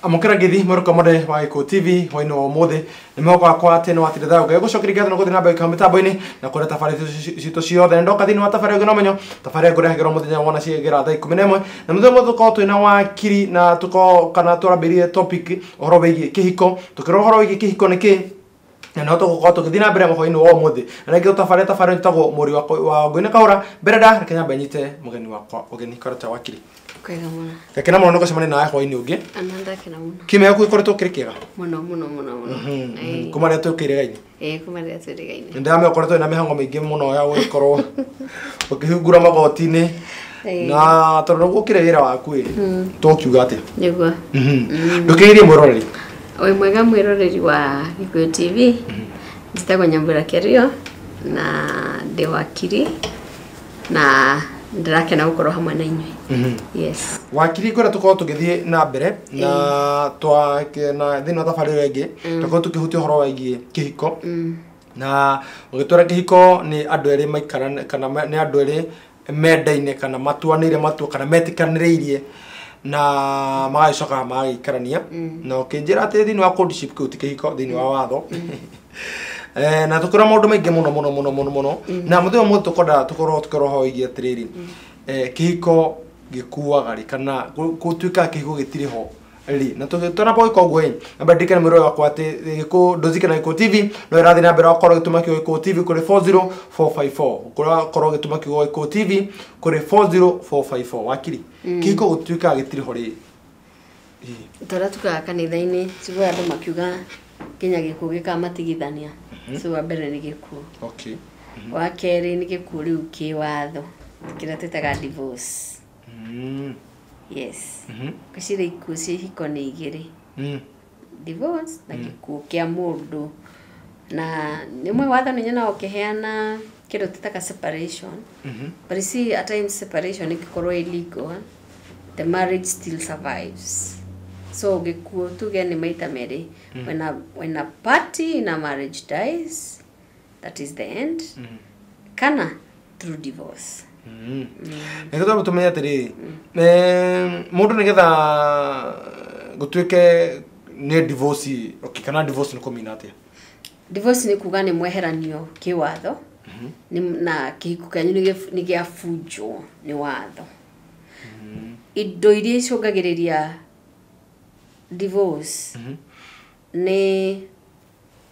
Amukira githi muruko mode wa Gikuyu TV hwaini wa umuthi ni mwoko wakwa ati ni watire thayo ngai gucokeria ngatho na guthii na mbere kwa mitambo-ini na kuria tabarĩra citũ ciothe ndoka thiini wa tabarĩra ĩngĩ no menyo tabarĩra ngũrehagĩrwo mũthenya wona ciĩgĩra thaa 11 na mũthenya ũmwe tũkorwo twĩna wakiri na tukorwo kana twarambĩrĩrie topic ũhoro wĩgiĩ kĩhiko tũkĩrora ũhoro wĩgiĩ kĩhiko nĩ kĩĩ na no tũgũkorwo tũgĩthiĩ na mbere mũhwainĩ wa ũmũthĩ na rĩngĩ tũtabarĩra tabarĩra ĩtagwo mũri wa Ngũi na Kahũra mbere nda reke nyambe nyite mũgeni wakwa ũgeni karata wakiri. Kwega muno. Gakena muno nĩ gũcemania nawe hwainĩ ũngĩ. Ana ndakena muno. Kiumia gĩaku gĩkoretwo kĩrĩ kĩega? Muno muno muno muno. Kuma rĩrĩa twĩkĩire gaini? Ĩĩ kuma rĩrĩa twĩrĩ gaini. Nĩndĩramenya ũkoretwo wĩna mĩhang'o mĩingĩ mũno ya gũgĩkorwo ũkĩhingũra magoti-inĩ na tondũ gũkĩrĩ wĩra waku ĩ tũkiuga atĩa? Nĩguo. Ndũkĩgeithie mwĩroreri. Wĩ mwega mwĩroreri wa Gikuyu TV. Njĩtagwo Nyambura Kerio na ndĩ wakiri na ndirakena gukorwo hamwe na inyuĩ. Yes. Wakiri ngwenda tukorwo tũgĩthiĩ na mbere na twa na thĩinĩ wa tabarĩra ĩngĩ tũkorwo tũkĩhutia ũhoro wĩgiĩ kĩhiko na ũgĩtwĩra kĩhiko nĩ andũ erĩ maikara kana nĩ andũ erĩ mendaine kana matuanĩire matua kana metĩkanĩrĩirie na magagĩcoka magagĩikarania na ũkĩnjĩra atĩ thĩinĩ wa courtship kĩu ti kĩhiko thĩinĩ wa watho na tukora maundu maingi muno muno muno muno muno na muthenya ũmwe tukonda tukorwo tukora ho wĩgiĩ atĩrĩrĩ kĩhiko gĩkuaga rĩ kana gũtuĩka kĩhiko gĩtirĩ ho rĩ na tũnamba gwĩka ũguo ĩ namba ndirikane mwĩrore wakwa atĩ Gĩkũyũ Ndũzike na Gĩkũyũ TV no ĩrathiĩ na mbere gũkorwo ĩgĩtũma kiugo Gĩkũyũ TV kũrĩ 40454 gũkorwo ĩgĩtũma kiugo Gĩkũyũ TV kũrĩ 40454 wakiri kĩhiko gũtuĩka gĩtirĩ ho rĩ tũrĩa tukaga kanitha-inĩ tiguo andũ makiuga nginya gĩkuũ gĩkamatigithania. So wa mbere nĩ gĩkuũ. Okay. Wa kerĩ nĩ gĩkuũ rĩu kĩwatho kĩrĩa twĩtaga divorce. Yes. Ngwĩciria ikuũ cia ihiko nĩ igĩrĩ. Divorce na gĩkuũ kĩa mũndũ na rĩmwe watho nĩ nyonaga ũkĩheana kĩndũ twĩtaga separation. But you see at times separation ĩngĩkorwo illegal, the marriage still survives. So gĩkuũ tuge nĩ maita merĩ. When a party in a marriage dies, that is the end. Kana through divorce. Nĩgetha twambe tũmenye atĩrĩrĩ mũndũ nĩgetha gũtuĩke nĩ divorce okay, kana divorce nĩ kũmina atĩa? Divorce nĩ kuga nĩ mweheranio kĩwatho na kĩhiko kĩanyu nĩ gĩabunjwo nĩ watho. Indo iria icũngagĩrĩria divorce nĩ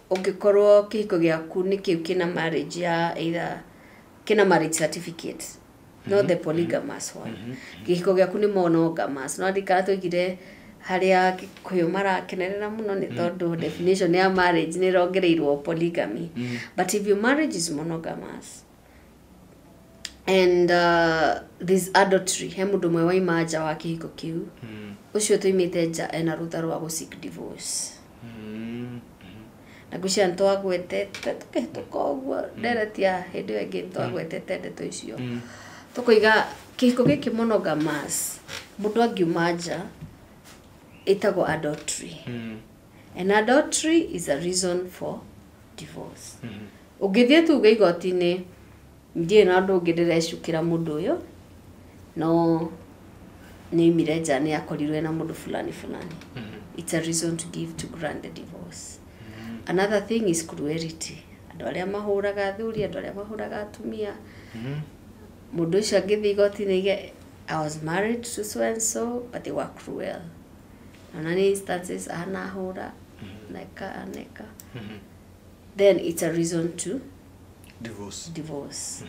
ũngĩkorwo kĩhiko gĩaku nĩ kĩu kĩna marriage ya either kĩna marriage certificate not the polygamous one. Kĩhiko gĩaku nĩ monogamous no ndikara tũigire harĩa Gĩkũyũ marakenerera mũno nĩ tondũ definition ya marriage nĩ ĩrongereirwo polygamy. But if your marriage is monogamous and this adultery he mũndũ ũmwe waima nja wa kĩhiko kĩu ũcio tũimĩte nja ena rũtha rwa gũ seek divorce. Na ngwĩciria nĩ twagwetete tũkĩhĩtũka ũguo ndereti ya hĩndĩ ĩyo ĩngĩ nĩ twagwetete ndeto icio tũkoiga kĩhiko gĩkĩ monogamous mũndũ angiuma nja ĩtagwo adultery. And adultery is a reason for divorce. Ũngĩthiĩ tuge igoti-inĩ ndiĩ na ũndũ ũngĩ ndĩrecukĩra mũndũ ũyũ no nĩ oimire nja nĩ akorirwo ena mũndũ fulani fulani. It's a reason to give to grant the divorce. Another thing is cruelty. Andũ arĩa mahũraga athuri, andũ arĩa mahũraga atumia. Mũndũ ũcio angĩthiĩ igoti-inĩ aige I was married to so and so but they were cruel. Ona nĩ instances anahũra neka aneka. Then it's a reason to divorce. Divorce.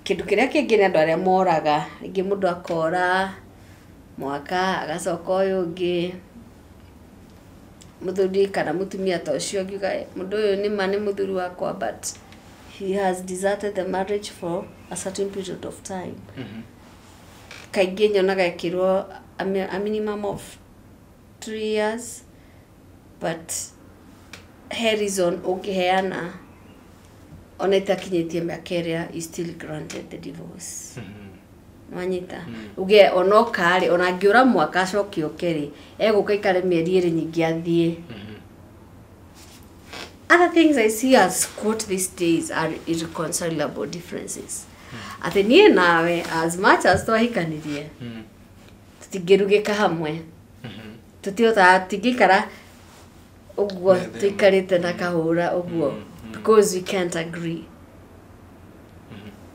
Kĩndũ kĩrĩa kĩngĩ nĩ andũ arĩa moraga rĩngĩ mũndũ akora mwaka agacoka ũyũ ũngĩ mũthuri kana mũtumia ta ũcio angiuga mũndũ ũyũ nĩ ma nĩ mũthuri wakwa but he has deserted the marriage for a certain period of time. Kaingĩ nyonaga ĩkĩrwo a minimum of 3 years but he reason ũngĩheana ona ĩtakinyĩtie mĩaka ĩrĩa you still granted the divorce. Wanyita uge onoka rĩ ona angĩũra mwaka acoke oke rĩ egũka ikare mĩeri ĩrĩ nyingĩ athiĩ. Other things I see as court these days are irreconcilable differences. Atĩ niĩ nawe, as much as twahikanirie, tũtingĩrugĩka hamwe, tũtihotaga, tũtingĩikara ũguo Metha ĩmwe. Tũikarĩte na kahũra ũguo, because we can't agree.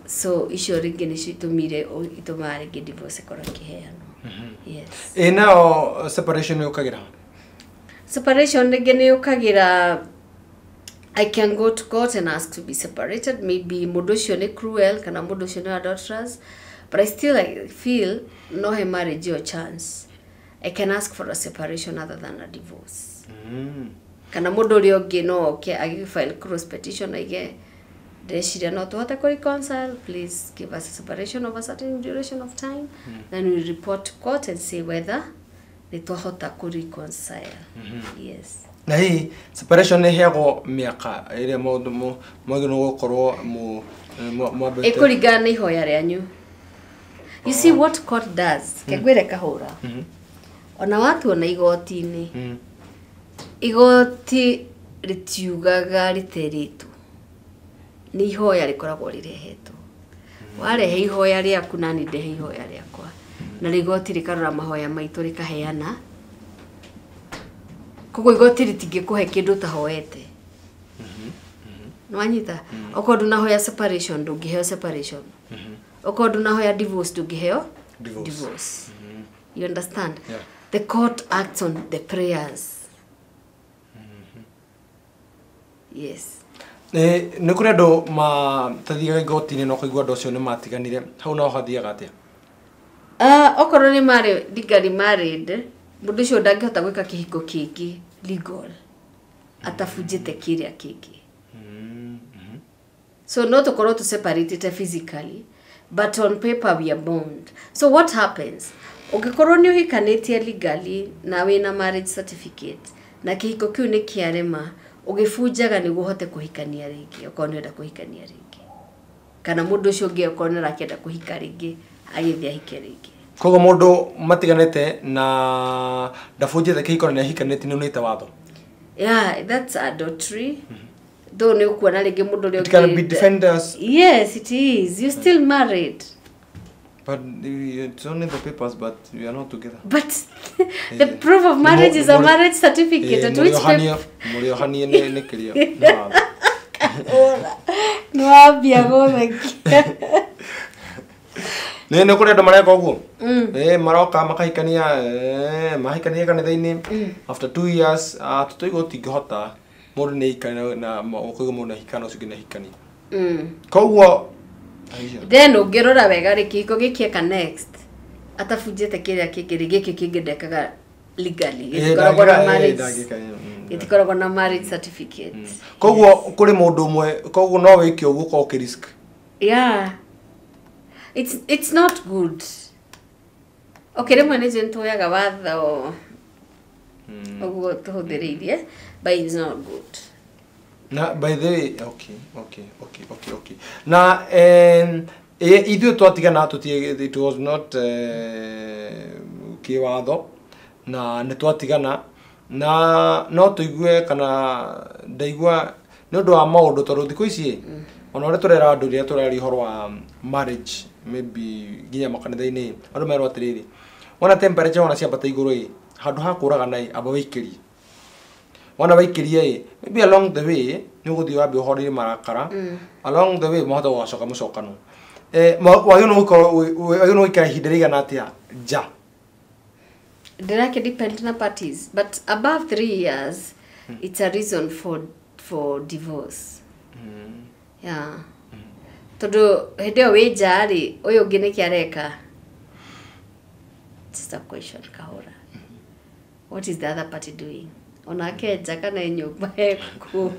So icio rĩngĩ nĩcio itũmire itũmaga rĩngĩ divorce ĩkorwo ĩkĩheanwo, yes. Ĩ nayo separation yũkagĩra? Separation rĩngĩ nĩ yũkagĩra, I can go to court and ask to be separated. Maybe mũndũ ũcio nĩ cruel kana mũndũ ũcio nĩ adulterous, but I still, like, feel no he marriage your chance. I can ask for a separation other than a divorce. Kana mũndũ ũrĩa ũngĩ no oke agĩfile cross petition, aige, "Ndĩreciria no tũhote kũ reconcile, please give us a separation of a certain duration of time." Then we report to court and say whether nĩ twahota kũ reconcile, yes. Na hihi separation nĩ ĩheagwo mĩaka ĩrĩa maũndũ mwagĩrĩirwo gũkorwo mwambĩte? Ĩkũringana na ihoya rĩanyu. You see what court does, kengwĩre kahũra, ona watuona igoti-inĩ, igoti rĩtiugaga rĩterĩtwo, nĩ ihoya rĩkoragwo rĩrehetwo. Warehe ihoya rĩaku nani ndehe ihoya rĩakwa, na igoti rĩkarora mahoya maitũ rĩkaheana. Koguo igoti rĩtingĩkũhe kĩndũ ũtahoete. Nĩwanyita? Okorwo ndũnahoya separation, ndũngĩheo separation. Okorwo ndũnahoya divorce, ndũngĩheo Divorce. Divorce. You understand? Yeah. The court acts on the prayers, yes. Nĩ kũrĩ andũ matathiaga igoti-inĩ na ũkaigua andũ acio nĩ matiganire hau, nao hathiaga atĩa? Okorwo nĩ marĩ legally married, mũndũ ũcio ndangĩhota gwĩka kĩhiko kĩngĩ legal atabunjĩte kĩrĩa kĩngĩ. So no tũkorwo tũ separated physically, but on paper we are bound. So what happens, ũngĩkorwo nĩ ũhikanĩtie legally na wĩna marriage certificate na kĩhiko kĩu nĩ kĩarema, ũgĩbunjaga nĩguo ũhote kũhikania rĩngĩ, okorwo nĩ ũrenda kũhikania rĩngĩ, kana mũndũ ũcio ũngĩ okorwo nĩ arakĩenda kũhika rĩngĩ, agĩthiĩ ahike rĩngĩ. Koguo mũndũ matiganĩte na ndabunjĩte kĩhiko na nĩ ahikanĩtie nĩ unĩte watho? Yeah, that's adultery though. Nĩ ũkuona rĩngĩ mũndũ ũrĩa It can be ũngĩ- defenders. Yes, it is. You still married. But it's only the papers, but we are not together. But the proof of marriage is a marriage certificate at which Mũrĩohanie nĩ kĩrĩa nĩ watho. Nĩ wambia gũthekia. Nĩ kũrĩ andũ mareka ũguo. Maroka makahikania, mahikania kanitha-inĩ, after 2 years, tũtũigua tũtingĩhota, mũndũ nĩ aikare na ũkauga mũndũ nĩ ahikana, ũcio ũngĩ nĩ ahikania. Koguo aiyo. Then ũngĩrora wega rĩ, kĩhiko gĩkĩeka next atabunjĩte kĩrĩa kĩngĩ rĩ, gĩkĩ kĩngĩ ndekaga legally, gĩtikoragwo na marriage, ndangĩka, gĩtikoragwo na marriage certificate. Koguo kũrĩ mũndũ ũmwe, koguo no wĩke ũguo ũkorwo ũkĩ risk. Yeah, it's not good. Okay, rĩmwe nĩ njũĩ nĩtuoyaga watho ũguo tũhũthĩrĩirie, but it's not good. Na by the way, okay, na ithuĩ twatigana tũti, it was not kĩwatho na nĩ twatigana na no tũigue kana ndaigua nĩ ũndũ wa maũndũ, tondũ thikũ ici ona ũrĩa tũrera andũ, rĩrĩa tũraria ũhoro wa marriage, maybe nginya makanitha-inĩ andũ merwo atĩrĩrĩ, wona temperature wona ciambata igũrũ ĩ, handũ ha kũragana ĩ, amba wĩikĩrie. Wona waikĩrie ĩ, maybe along the way nĩ ũgũthiĩ wambe ũhorerie marakara. Along the way mũhote gũgacoka mũcokano. Wagĩrĩirwo nĩ gũikara ihinda rĩigana atĩa nja? Ndĩrake depend na parties, but above 3 years it's a reason for divorce. Yeah, tondũ hĩndĩ ĩyo wĩ nja rĩ, ũyũ ũngĩ nĩkĩ areka? Just a question, kahũra. What is the other party doing, onake nja kana nyũmba ekuo?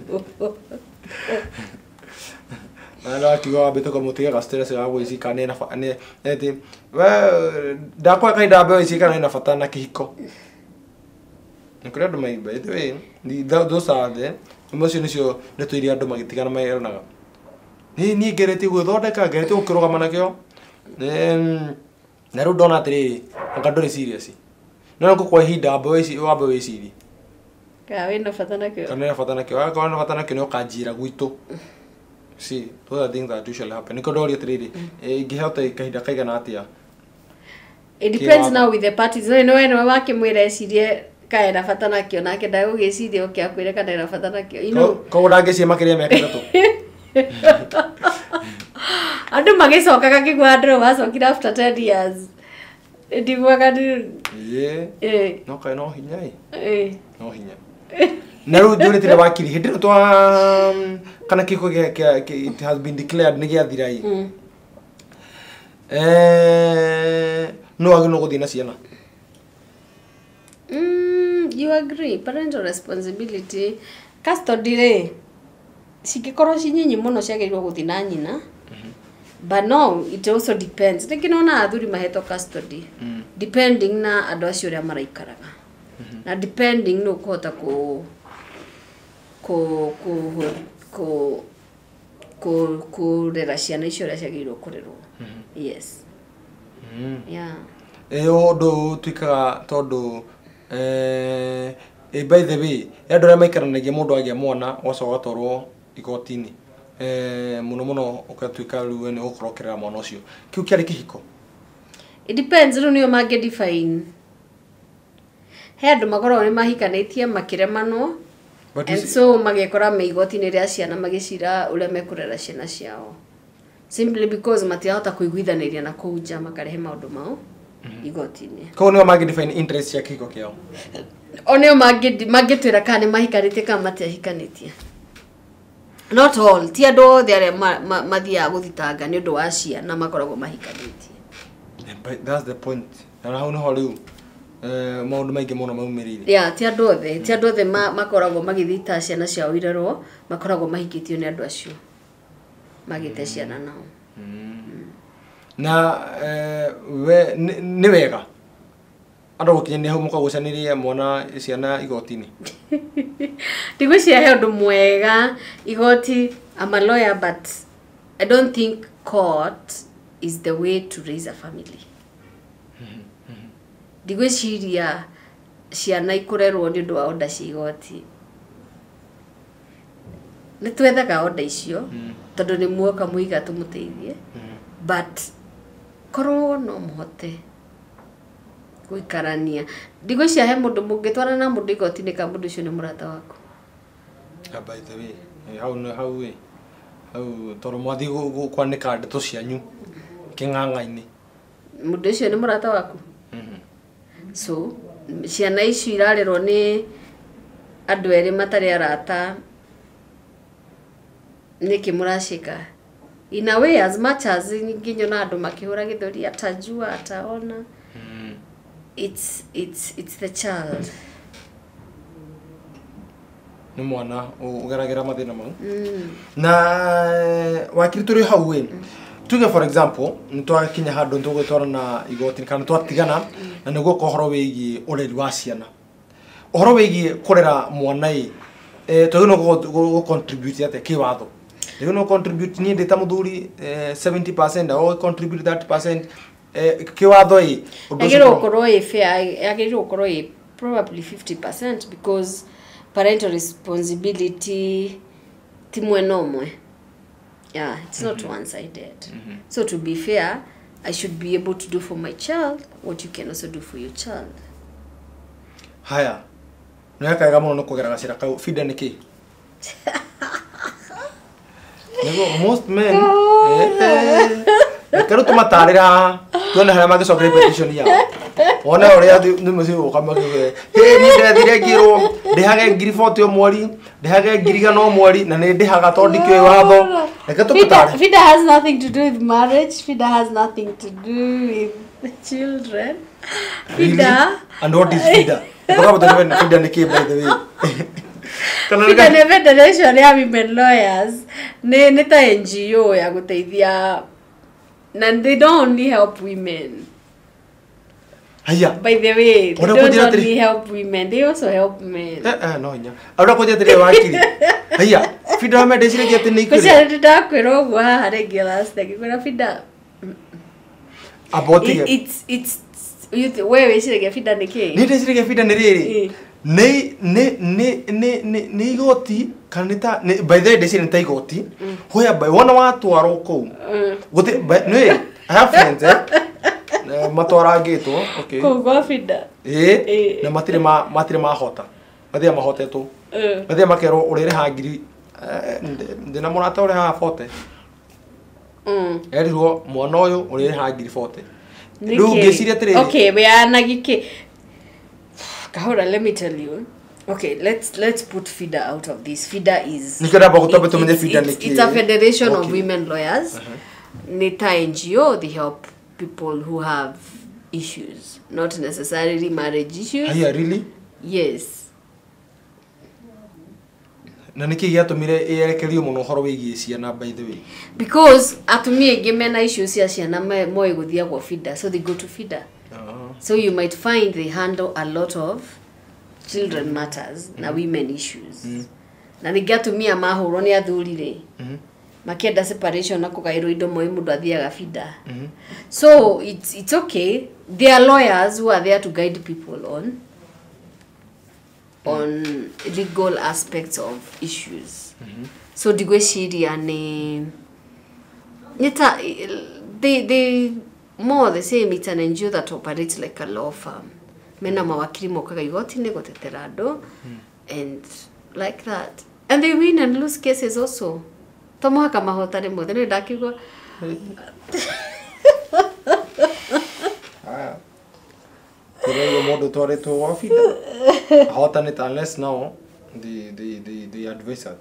Na no akiuga wambĩte kũmũtiga stress ya gwĩci kana nĩ na nĩ ati we ndakwa kahinda ambe wĩci kana nĩ na bata na kĩhiko. Nĩ kũrĩ andũ mai, by the way, those are the macio nĩcio ndeto iria andũ magĩtigana meranaga, niĩ ngeretie gwĩthondeka, ngeretie gũkĩrũgama nakĩo. Na rĩu ndona atĩrĩrĩ, anga ndũrĩ serious, no nĩ kwa ihinda ambe wĩcirie. Kana wĩna bata nakĩo. Kana wĩna bata nakĩo. Akorwo wĩna bata nakĩo nĩ ũkanjĩra gwitũ. See, those are things that usually happen. Nĩkĩo ndoria atĩrĩrĩ, ingĩhota kahinda kaigana atĩa? It depends now with the parties. No no no wakĩmwĩra ecirie kana ena bata nakĩo nake ndagũgĩciria oke akwĩre kana ena bata nakĩo. You know. Koguo ndangĩciria makĩria mĩaka 3. Andũ magĩcokaga kĩgwa andũ macokire after 10 years. Ndiguaga nĩ Yeah. No kaĩ no hinya ĩ. No hinya. Na rĩu njũrĩtire wakiri hĩndĩ ĩno twa kana kĩhiko gĩa it has been declared nĩ gĩathira ĩ. No wagĩrĩirwo gũthiĩ na ciana. You agree parental responsibility custody rĩ cingĩkorwo ci nyinyi mũno ciagĩrĩirwo gũthiĩ na nyina. But no, it also depends. Rĩngĩ nona athuri mahetwo custody depending na andũ acio ũrĩa maraikaraga. Na depending no kũhota kũrera ciana icio ũrĩa ciagĩrĩirwo kũrerwo. Yes. Yeah. Ũndũ tuĩkaga tondũ by the way, andũ arĩa maikaranagia mũndũ agĩa mwana ũgacoka ũgatwarwo igoti-inĩ. Mũno mũno ũgatuĩka rĩu we nĩ ũgũkorwo ũkĩrera mwana ũcio. Kĩu kĩarĩ kĩhiko? It depends rĩu nĩo mangĩ define. He andũ makoragwo nĩ mahikanĩtie makĩremanwo. And so magekora me igoti-inĩ rĩa ciana magĩcira ũrĩa mekũrera ciana ciao. Simply because matirahota kũiguithanĩria na kũu nja makarehe maũndũ mao igoti-inĩ. Koguo nĩo mangĩ define interest cia kĩhiko kĩao. O nĩo mangĩtwĩra kana nĩ mahikanĩtie kana matiahikanĩtie. Not all. Ti andũ othe arĩa mathiaga gũthitanga nĩ ũndũ wa ciana makoragwo mahikanĩtie. But that's the point. Na hau nĩho rĩu maũndũ maingĩ mũno maumĩrĩire. Yeah, ti andũ othe. Ti andũ othe makoragwo magĩthita ciana ciao irerwo, makoragwo mahikĩtio nĩ andũ acio magĩte ciana nao. Na we nĩ wega andũ gũkinyania hau mũkagucanĩria mwana ciana igoti-inĩ. Ndigwĩciria he ũndũ mwega igoti. I'm a lawyer but I don't think court is the way to raise a family. Ndigwĩciria ciana ikũrerwo nĩ ũndũ wa order cia igoti. Nĩ twethaga order icio tondũ nĩ muoka mũiga tũmũteithie. But korwo no mũhote gũikarania. Ndigwĩciria he mũndũ mũngĩtwarana na mũndũ igoti-inĩ kana mũndũ ũcio nĩ mũrata waku. By the way, hau nĩ hau ĩ. Hau tondũ mwathiĩ kwanĩka ndeto cianyu kĩng'ang'a-inĩ. Mũndũ ũcio nĩ mũrata waku. So ciana icio irarerwo nĩ andũ erĩ matarĩ arata nĩkĩ mũracĩka? In a way, as much as nginyona andũ makĩhũra gĩthũri atajua ataona. It's the child. Nĩ mwana ũgeragĩra mathĩna mau. Na wakiri tũrĩ hau ĩ. Tuge for example, nĩ twakinya handũ nĩ tũgwĩtwara na igoti kana twatigana na nĩguo ũhoro wĩgiĩ ũreri wa ciana. Ũhoro wĩgiĩ kũrera mwana ĩ, twagĩrĩirwo gũ contribute atĩa kĩwatho? Twagĩrĩirwo contribute niĩ ndĩ ta mũthuri 70% o contribute 30% kĩwatho ĩ. Yagĩrĩirwo gũkorwo ĩ fair, yagĩrĩirwo gũkorwo ĩ probably 50% because parental responsibility ti mwena ũmwe. Yeah, it's not one-sided. So to be fair, I should be able to do for my child what you can also do for your child. Haya. Nĩ kaega mũno nĩ kũgera gacĩra kau. FIDA nĩ kĩ? Nĩguo most men reke rĩu tũmatarĩra tuone harĩa mangĩcokeria petition yao. Wone ũrĩa thimũ cigũka makiuge hĩ niĩ ndethire ngĩrwo ndĩhage 40,000 o mweri, ndĩhage 100,000 o mweri na nĩ ndĩhaga tondũ ndikĩũĩ watho. Reke tũgũtare. FIDA has nothing to do with marriage. FIDA has nothing to do with children. FIDA. And what is FIDA? FIDA nĩ kĩ by the way? FIDA nĩ Federation ya Women Lawyers. Nĩ ta NGO ya gũteithia and they don't only help women. Haya. By the way, they don't only help women, they also help men. No hinya. Arĩa kũnjia atĩrĩ wakiri. Haya, FIDA mendeciragia atĩ nĩ ikũrĩ. Kũcia ndĩrakwĩra ũguo haha rĩngĩ last time, ngĩkwĩra FIDA. Abotige. It's we wĩciragia FIDA nĩ kĩ? Niĩ ndĩciragia FIDA nĩ rĩrĩ. Nĩ nĩ nĩ nĩ nĩ nĩ igoti kana nĩ ta by the way ndeciria nĩ ta igoti whereby wona watwarwo kũu gũtirĩ nĩ I have friends matwarangĩtwo okay Kũu gwa FIDA. Ĩĩ na matirĩ ma matirĩ mahota matirĩ mahotetwo matirĩ makerwo ũrĩrĩha ngiri ndĩna mũrata ũrĩhaga 40 erirwo mwana ũyũ ũrĩrĩha ngiri 40 rĩu ngĩciria atĩrĩrĩ Okay, we are nagike. Kahora, let me tell you. Okay, let's put FIDA out of this. FIDA is Nĩkĩo ndamba gũtwambe tũmenye FIDA nĩ It's a kĩĩ. federation of Okay. women lawyers. Nĩ ta NGO, they help people who have issues, not necessarily marriage issues. Haya, really? Yes. Na nĩkĩ gĩatũmire ĩerekerio mũno ũhoro wĩgiĩ ciana by the way? Because atumia aingĩ mena issues cia ciana moĩ gũthiĩ gwa FIDA, so they go to FIDA. So you might find they handle a lot of children matters na women issues. Na ningĩ atumia mahũrwo nĩ athuri rĩ, makĩenda separation na kũgaĩrwo indo moĩ mũndũ athiaga FIDA. So it's okay. There are lawyers who are there to guide people on legal aspects of issues. So ndigwĩciria nĩ ta they more the same. It's an NGO that operates like a law firm. Mena mawakiri mokaga igoti-inĩ gũtetera andũ and like that, and they win and lose cases also. To mũhaka mahotane mothe nĩ ndakiuga. Haya. Kũrĩa mũndũ ũtwarĩtwo gwa FIDA ahotanĩte unless now the advisor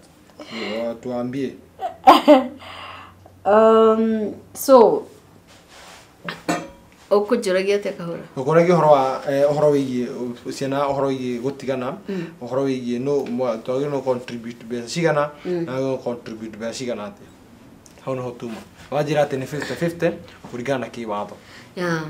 tuambie. So ũkũnjũragia atĩa Kahũra? Ũkoragia ũhoro wa ũhoro wĩgiĩ ciana, ũhoro wĩgiĩ gũtigana, ũhoro wĩgiĩ no twagĩrĩirwo no contribute mbeca cigana na wagĩrĩirwo contribute mbeca cigana atĩa. Hau nĩho tuma wanjĩra atĩ nĩ 50-50 kũringana na kĩwatho. Yeah.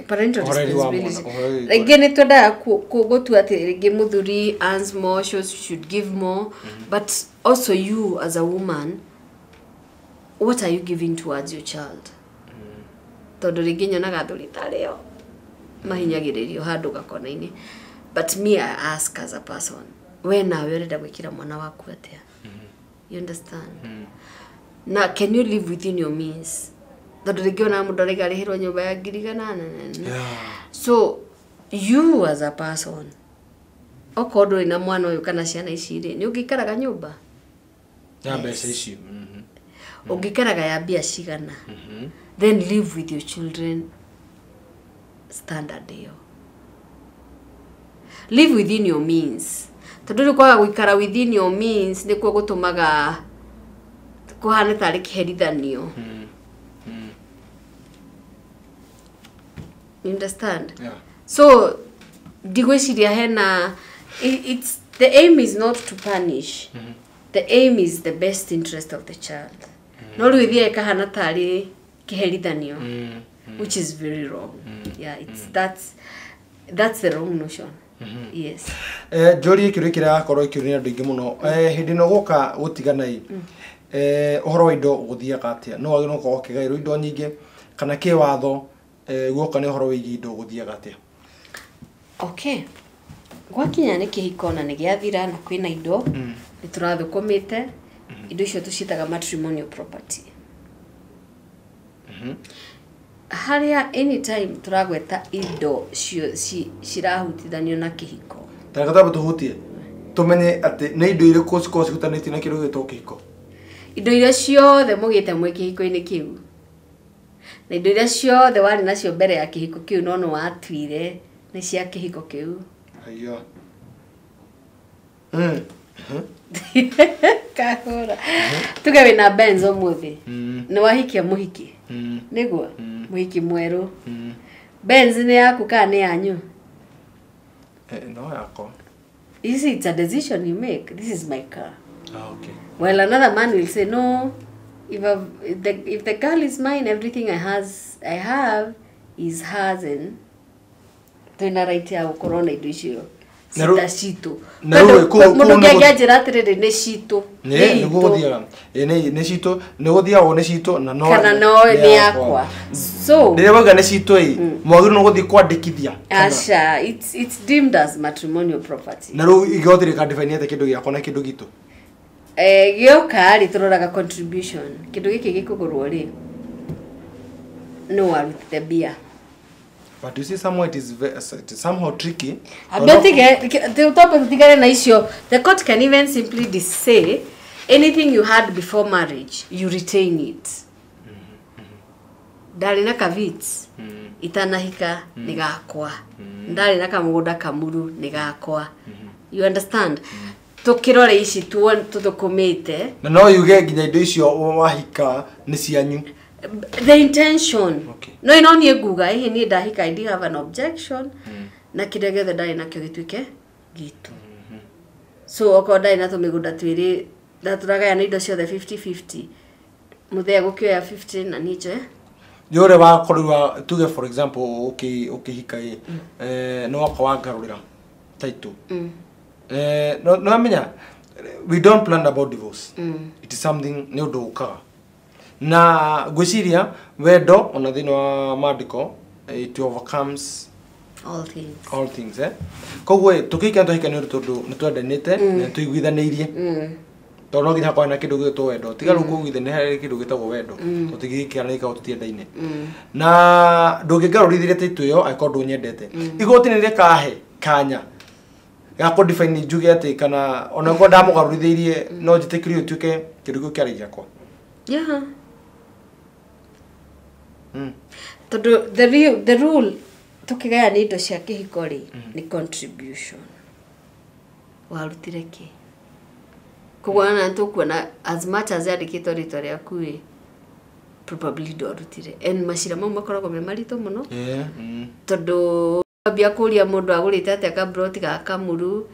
Parental Ũhoreri wa mwana, responsibility. ũhoreri. Rĩngĩ nĩ twendaga gũtua atĩ rĩngĩ mũthuri earns more, so should give more, but also you as a woman, what are you giving towards your child? Tondũ rĩngĩ nyonaga athuri tarĩ o mahinyagĩrĩrio handũ gakona-inĩ, but me, I ask as a person, we nawe ũrenda gwĩkĩra mwana waku atĩa? You understand? Na can you live within your means? Tondũ rĩngĩ ona mũndũ araiga arĩhĩrwo nyũmba ya ngiri igana na So you as a person, okorwo ndũrĩ na mwana ũyũ kana ciana ici rĩ, nĩ ũngĩikaraga nyũmba ya mbeca ici. Ũngĩikaraga ya mbia cigana? Then live with your children standard ĩyo. Live within your means, tondũ rĩu kwaga gũikara within your means nĩkuo gũtũmaga kũhane tarĩ kĩherithanio. You understand? Yeah. So ndigwĩciria hena it's the aim is not to punish. The aim is the best interest of the child. No rĩu ĩthiaga ĩkahana tarĩ kĩherithanio, which is very wrong. Yeah, it's that's the wrong notion. Yes. Njũrie kĩũria kĩrĩa gĩakorwo gĩkĩũrio nĩ andũ aingĩ mũno hĩndĩ ĩno gũka gũtigana ĩ ũhoro wa indo gũthiaga atĩa? No wagĩrĩirwo gũkorwo ũkĩgaĩrwo indo nyingĩ kana kĩwatho guoka nĩ ũhoro wĩgiĩ indo gũthiaga atĩa? Okay, gwakinya nĩ kĩhiko na nĩ gĩathira na kwĩna indo nĩ tũrathũkũmĩte, indo icio tũciĩtaga matrimonial property, harĩa anytime tũragweta indo cirahutithanio na kĩhiko. Ta reke twambe tũhutie tũmenye atĩ nĩ indo irĩkũ cikoragwo cihutanĩtie na kĩndũ gĩgwĩtwo kĩhiko. Indo iria ciothe mũgĩte mwĩ kĩhiko-inĩ kĩu na indo iria ciothe warĩ nacio mbere ya kĩhiko kĩu no nĩ watuire nĩ cia kĩhiko kĩu. Haya. Kahũra, tuge wĩna Benz ũmũthĩ, nĩ wahikia mũhiki, nĩguo mũhiki mwerũ, Benz nĩ yaku kana nĩ yanyu? No yakwa. You see, it's a decision you make. This is my car. Ah, okay. Well, another man will say, no, if the girl is mine, everything I have is hers, and twina right ya gũkorwo na indo icio Cita citũ. Mũndũ ũngĩ angĩanjĩra atĩrĩrĩ nĩ citũ. Nĩ nĩguo gũthiaga. Ĩ nĩ citũ, nĩ gũthiaga nĩ citũ na no kana no nĩ yakwa. So rĩrĩa wauga nĩ citũ ĩ, mwagĩrĩirwo nĩ gũthiĩ kwandĩkithia. Aca, it's deemed as matrimonial property. Na rĩu igoti rĩkadefine atĩa kĩndũ gĩakwa na kĩndũ gitũ? Gĩoka rĩ tũroraga contribution. Kĩndũ gĩkĩ gĩkũgũrwo rĩ, no warutĩte mbia. But you see, somehow it is somehow tricky. The court can even simply say anything you had before marriage, you retain it. Ndari na kavits, itanahika nĩ gakwa. Ndari na kamũgũnda kamuru nĩ gakwa. You understand? Tukirore ici tuthukumite. Na no yuge nginya indo icio wahika nĩ cianyu. The intention. Okay. No ino niĩ nguga hihi niĩ ndahika I did have an objection. Na kĩrĩa gĩothe ndarĩ nakĩo gĩtuĩke gitũ. So okorwo ndarĩ na tũmĩgũnda twĩrĩ na tũragayana indo ciothe 50-50. Mũthee gũkĩoya 50 na niĩ njoe. Yore wakorirwa tuge for example ũkĩhika ĩ, nĩ woka wangarũrĩra title. No amenya we don't plan about divorce. It is something nĩ ũndũ ũkaga. Na ngwĩciria wendo ona thĩinĩ wa maandĩko it overcomes all things. All things, eh? Koguo tũkĩhika twahika nĩ ũndũ tondũ nĩ twendanĩte na tũiguithanĩirie. Tondũ no nginya hakorwo na kĩndũ gĩgwĩtwo wendo. Tiga rĩu kũiguithania harĩ kĩndũ gĩtagwo wendo. Tũtingĩikara tũtiendaine. Na ndũngĩngarũrithĩria title ĩyo angĩkorwo ndũnyendete. Igoti nĩ rĩkahe kanya ga kũ-define njuge atĩ kana ona korwo ndamũgarũrithĩirie no njĩtĩkĩrie ũtuĩke kĩndũ kĩu kĩarĩ gĩakwa. Yeah. Tondũ the rule tukigayana indo cia kĩhiko rĩ nĩ contribution. Warutire kĩ? Koguo ona tũkuona as much as yandĩkĩtwo rĩtwa rĩaku ĩ, probably ndwarutire. And macira mau makoragwo me maritũ mũno. Tondũ ambia kũria mũndũ agũrĩte atĩa kabroti ga kamuru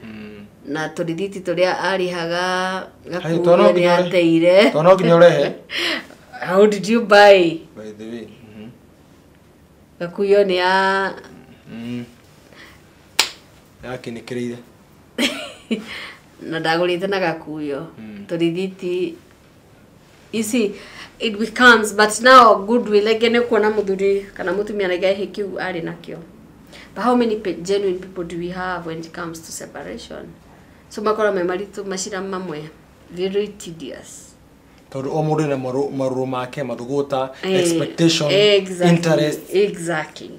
na tũrithiti tũrĩa arĩhaga gakuo nĩ ateire. Tondũ no nginya ũrehe. How did you buy? By the way. Gakuyo nĩ ya yakinĩkĩrĩire. Na ndagũrĩte na gakuyo. Tũrithiti. You see, it becomes, but now goodwill again nĩ kuona mũthuri kana mũtumia na gĩahe kĩu arĩ nakĩo. But how many genuine people do we have when it comes to separation? So makora me maritũ macira mamwe very tedious. Tondũ o mũndũ ena marũrũ make, mathugũta, expectation, exactly, interest. Exactly.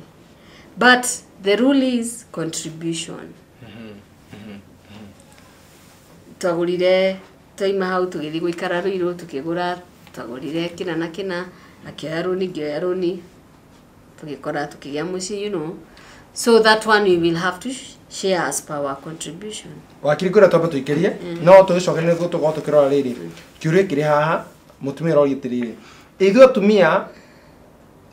But the rule is contribution. Twagũrire twaima hau tũgĩthiĩ gũikara Ruiru tũkĩgũra twagũrire kĩna na kĩna akĩoya rũni ngĩoya rũni tũgĩkora tũkĩgĩa mũciĩ, you know. So that one we will have to share as per our contribution. Wakiri kwĩra twambe tũikĩrie no tũgĩcoke nĩ tũgũkorwo tũkĩrora rĩrĩ kĩũria kĩrĩ haha mũtumia aroria atĩrĩrĩ ithuĩ atumia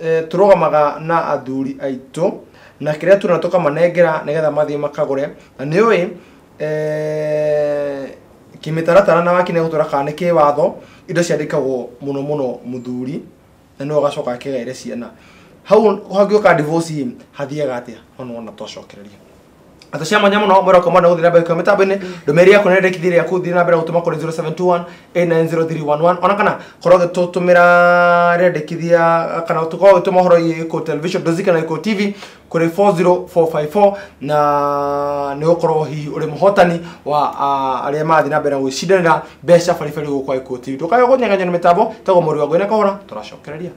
tũrũgamaga na athuri aitũ na kĩrĩa tuona tũkamanengera nĩgetha mathiĩ makagũre na nĩũĩ kĩmĩtaratara na wakiri nĩegũtwĩra kana nĩ kĩwatho indo ciandĩkagwo mũno mũno mũthuri na nĩwe ũgacoka akĩgaĩre ciana hau hangĩũka divorce hathiaga atĩa no wona twacokereria Atå mwanya mũno mwĩra ũkoma na gũthiĩ na mbere kwa mĩtambo-inĩ ndũmĩrĩri yaku na ndekithia yaku thiĩ na mbere gũtũma kũrĩ 0721 890311 ona kana korwo ũgĩtũtũmĩra rĩandĩkithia kana tũkorwo ũgĩtũma ũhoro Gĩkũyũ television Dozika na Gĩkũyũ TV kũrĩ 40454 na nĩ ũgũkorwo hihi ũrĩ mũhotani wa arĩa marathiĩ na mbere na gwĩcindanĩra mbeca baribari gũkũ kwa Gĩkũyũ TV. Ndũkae kũnyeganyega na mĩtambo tagwo mũri wa Ngũĩ na Kahũra tũracokereria.